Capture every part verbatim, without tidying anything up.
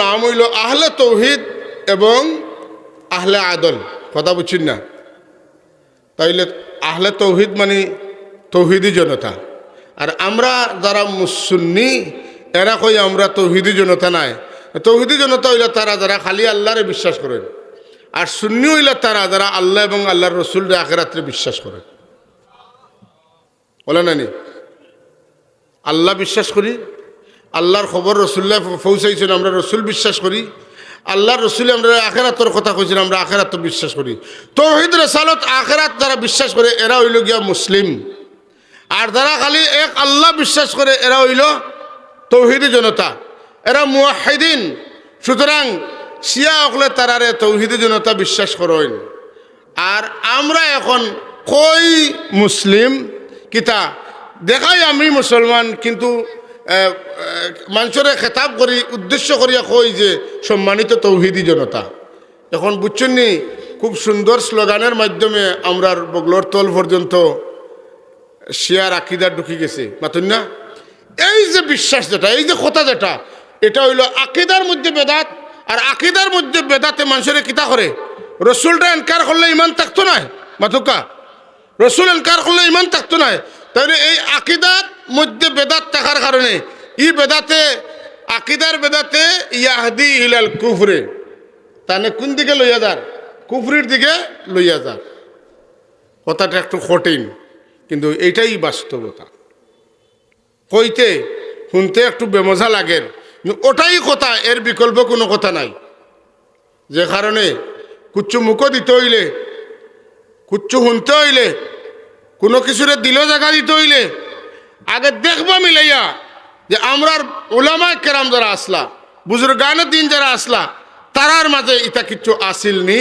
নাম অইলো আহলে তৌহিদ এবং আহলে আদল। কথা বুঝছইন না? তাইলে আহলে তৌহিদ মানে তৌহিদি জনতা, আর আমরা যারা মুস-, সুন্নি, এরা কই আমরা তৌহিদি জনতা নায়। তৌহিদি জনতা অইলা তারা যারা খালি আল্লারে বিশ্বাস করইন, আর সুন্নি অইলা তারা যারা আল্লাহ এবং আল্লাহর রসুলরে আখেরাতরে বিশ্বাস করইন। বলে না নি? আল্লাহ বিশ্বাস করি, আল্লাহর খবর রসুল্লাহ পৌঁছাইছইন, আমরা রসুল বিশ্বাস করি। আল্লাহর রসুলে আমরা আখেরাতর কথা কইছইন, আমরা আখেরাত বিশ্বাস করি। তৌহিদ, রেসালত, আখেরাত যারা বিশ্বাস করে, এরা অইলো গিয়া মুসলিম। আর যারা খালি এক আল্লাহ বিশ্বাস করে, এরা অইলো তৌহিদি জনতা, এরা মুওয়াহহিদিন। সুতরাং শিয়া অকলে তারারে তৌহিদি জনতা বিশ্বাস করইন। আর আমরা এখন কই মুসলিম, কিতা দেখাই আমি মুসলমান, কিন্তু, আহ, আহ, মানষরে খেতাব করি, উদ্দেশ্য করিয়া কই যে সম্মানিত তৌহিদি জনতা। এখন বুঝছইন নি, খুব সুন্দর স্লোগানের মাধ্যমে আমরার বগলর তল পর্যন্ত শিয়ার আকিদা ঢুকি গেছে, মাতইন না? এই যে বিশ্বাস যেটা, এই যে কথা যেটা, এটা অইলো আকিদার মধ্যে বেদাত। আর আকিদার মধ্যে বেদাতে মানষরে কিতা করে? রসুলরে ইনকার করলে ইমান থাকতো নায়, মাতউক্কা। রসুল ইনকার করলে ইমান থাকতো নায়। তাইলে এই আকিদার মধ্যে বেদাত থাকার কারণে ই বেদাতে, আকিদার বেদাতে ইয়াহদি ইলাল কুফরে, তানে কোন দিকে লইয়া যার? কুফরির দিকে লইয়া যার। কথাটা একটু কঠিন, কিন্তু এইটাই বাস্তবতা। কইতে, হুনতে একটু বেমজা লাগের, কিন্তু ওটাই কথা, এর বিকল্প কুনু কথা নাই। যে কারণে কুচ্ছু মুখো দিতে অইলে, কুচ্ছু হুনতে অইলে, কুনু কিছুরে দিলো জাগা দিতে অইলে, আগে দেখবা মিলাইয়া যে আমরার উলামায়ে কেরাম যারা আছলা, বুজুর্গানে দিন যারা আছলা, তারার মাঝে ইতা কিচ্ছু আছিল নি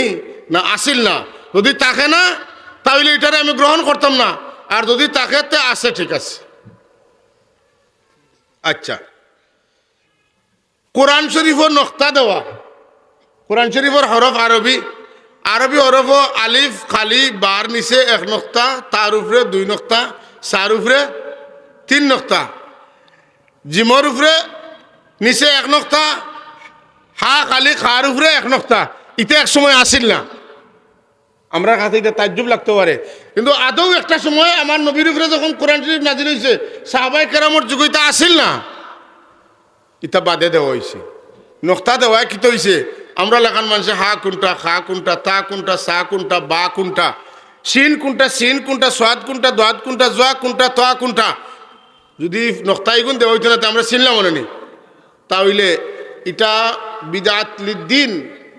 না আছিল না। যদি থাকে না, তা অইলে ইটারে আমি গ্রহণ করতাম না। আর যদি থাকে, তে আছে, ঠিক আছে। আচ্ছা, কোরআন শরীফো নক্তা দেওয়া, কোরআন শরীফর হরফ আরবি, আরবি হরফো আলিফ খালি, বার নিচে এক নক্তা, তার উপরে দুই নক্তা, সার উপরে তিন নক্তা, জিমর উপরে নিচে এক নক্তা, হা খালি, খার উপরে এক নক্তা। ইতা এক সময় আছিল না? আমরার কাছে ইটা তাজ্জুব লাগতে পারে, কিন্তু আদৌ একটা সময় আমার নবীর উপরে যখন কোরআন শরীফ নাজিল অইছে, সাহাবায়ে কেরামর যুগে ইতা আছিল না? ইতা বাদে দেওয়া অইছে। নক্তা দেওয়ায় কিতা অইছে? আমরার লাখান মানষে হা কুনটা, খা কুনটা, তা কুনটা, সা কুনটা, বা কুনটা, শিন কুনটা, সিন কুনটা, সাদ কুনটা, দাদ কুনটা, জা কুনটা, তা কুনটা, যদি নক্তা ইগুন দেওয়া অইতো না, তে আমরা চিনলাম অনে নি। তা অইলে ইটা বিদআত লিদ্দিন,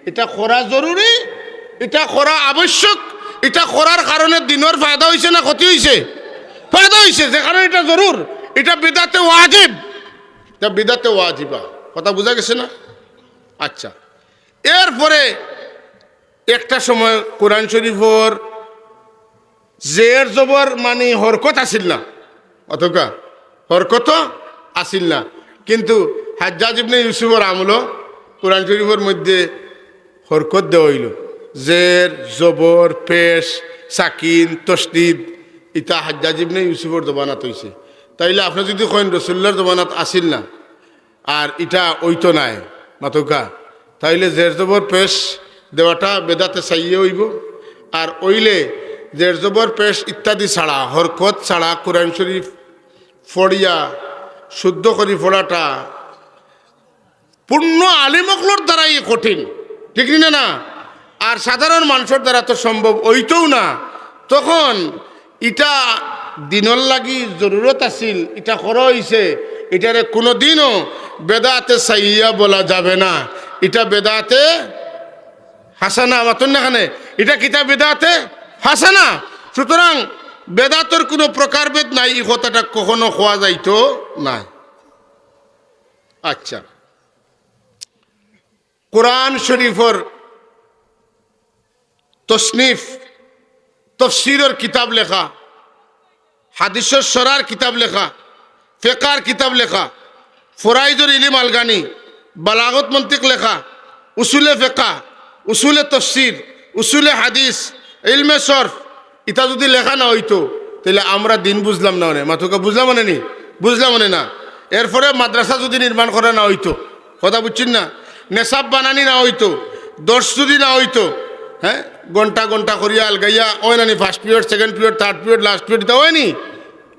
ইটা করা জরুরি, ইটা করা আবশ্যক। ইটা করার কারণে দিনর ফায়দা অইছে না ক্ষতি অইছে? ফায়দা অইছে, যে কারণে ইটা জরুর। ইটা বিদআতে ওয়াজিব, ইটা বিদআতে ওয়াজিবা। কথা বুঝা গেছে না? আচ্ছা, এরপরে একটা সময় কোরআন শরীফর জের জবর মানি হরকত আছিল না, অতকা হরকত আছিল না, কিন্তু হাজ্জাজ ইবনে ইউসুফর আমলো কোরআন শরীফর মধ্যে হরকত দেওয়া অইলো। জের, জবর, পেশ, সাকিন, তশদিদ, ইতা হাজ্জাজ ইবনে ইউসুফর জমানাত অইছে। তাইলে আপনে যদি কইন রসুল্লার জমানাত আছিল না, আর ইটা অইতো নায়, মাতউক্কা, তাইলে জের জবর পেশ দেওয়াটা বেদাতে সাইয়্যা অইবো। আর অইলে জের জবর পেশ ইত্যাদি ছাড়া, হরকত ছাড়া কোরআন শরীফ পড়িয়া শুদ্ধ করি পড়াটা পূর্ণ আলিম অকলর দ্বারাই কঠিন, ঠিক নি না? না, আর সাধারণ মানষর দ্বারা তো সম্ভব অইতোউ না। তখন ইটা দিনর লাগি জরুরত আছিল, ইটা করা অইছে, ইটারে কুনুদিনও বেদাতে সাইয়্যা বলা যাবে না। ইটা বেদাতে হাসানা, মাতইন না কেনে? ইটা কিতা? বেদাতে হাসানা। সুতরাং বেদাতর কুনু প্রকারভেদ নাই, ই কথাটা কখনো কওয়া যাইতো নায়। আচ্ছা, কোরআন শরীফর তসনিফ, তফসিরর কিতাব লেখা, হাদিসর শরার কিতাব লেখা, ফেকার কিতাব লেখা, ফরাইজর ইলিম আলগানি, বালাগত মন্তিক লেখা, উসুলে ফেকা, উসুলে তফসির, উসুলে হাদিস, ইলমে সরফ, ইতা যুদি লেখা না অইতো, তাইলে আমরা দিন বুঝলাম না অনে। মাতউক্কা, বুঝলাম অনে নি? বুঝলাম অনে না। এরপরে মাদ্রাসা যুদি নির্মাণ করা না অইতো, কথা বুঝছইন না? নেশাব বানানি না অইতো, দর্শ যদি না অইতো, হ্যাঁ, ঘন্টা ঘন্টা করিয়া আলগাইয়া অয় নানি, first period, second period, third period, last period, ইতা অয়নি?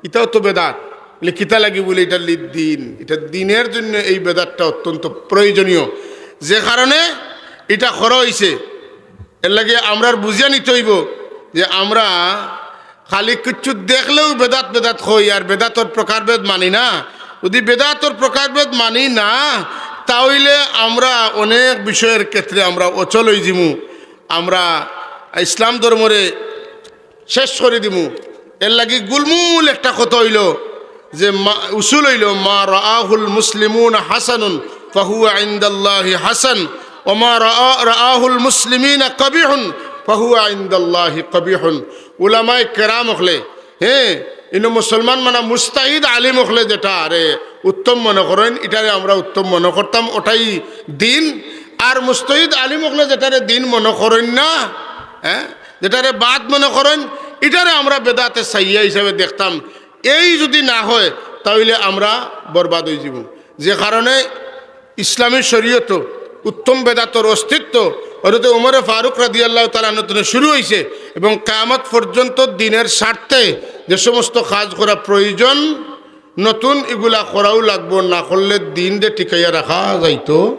ইতাও তো বেদাত। বলে, কিতা লাগি? বলে, ইটা লিদ্দিন, ইটা দিনের জন্য এই বেদাতটা অত্যন্ত প্রয়োজনীয়, যে কারণে ইটা করা অইছে। এরলাগি আমরার বুঝিয়া নিতে অইবো যে আমরা খালি কিচ্ছু দেখলেউ বেদাত বেদাত কই, আর বেদাতর প্রকারভেদ মানি না। যদি বেদাতর প্রকারভেদ মানি না, তা অইলে আমরা অনেক বিষয়র ক্ষেত্রে আমরা অচল অইযিমু, আমরা ইসলাম ধর্মরে শেষ করি দিমু। এরলাগি গুলমুল একটা কথা অইলো যে মা-, উসুল অইলো, "মা রাআহুল মুসলিমুনা হাসানুন ফাহুয়া ইনদাল্লাহি হাসান, ওয়া মা রাআ-, রাআহুল মুসলিমিনা কাবিহুন ফাহুয়া ইনদাল্লাহি কাবিহুন।" উলামায়ে কেরাম অকলে, হ্যাঁ, ইনো মুসলমান মানা মুস্তাহিদ আলিম অকলে যেটারে উত্তম মনে করইন, ইটারে আমরা উত্তম মনে করতাম, ওটাই দিন। আর মুস্তাহিদ আলিম অকলে যেটারে দিন মনে করইন না, হ্যাঁ, যেটারে বাদ মনে করইন, ইটারে আমরা বেদাতে সাইয়্যা হিসাবে দেখতাম। এই যদি না হয়, তা অইলে আমরা বরবাদ অইযিমু। যে কারণে ইসলামী শরীয়তো উত্তম বেদাতর অস্তিত্ব হযরতে উমরে ফারুক রাদিয়াল্লাহু তাআলা আনহু থনে শুরু অইছে এবং কিয়ামত পর্যন্ত দিনের স্বার্থে যে সমস্ত কাজ করা প্রয়োজন, নতুন ইগুলা করাউ লাগবো, না করলে দিন যে টিকাইয়া রাখা যাইতো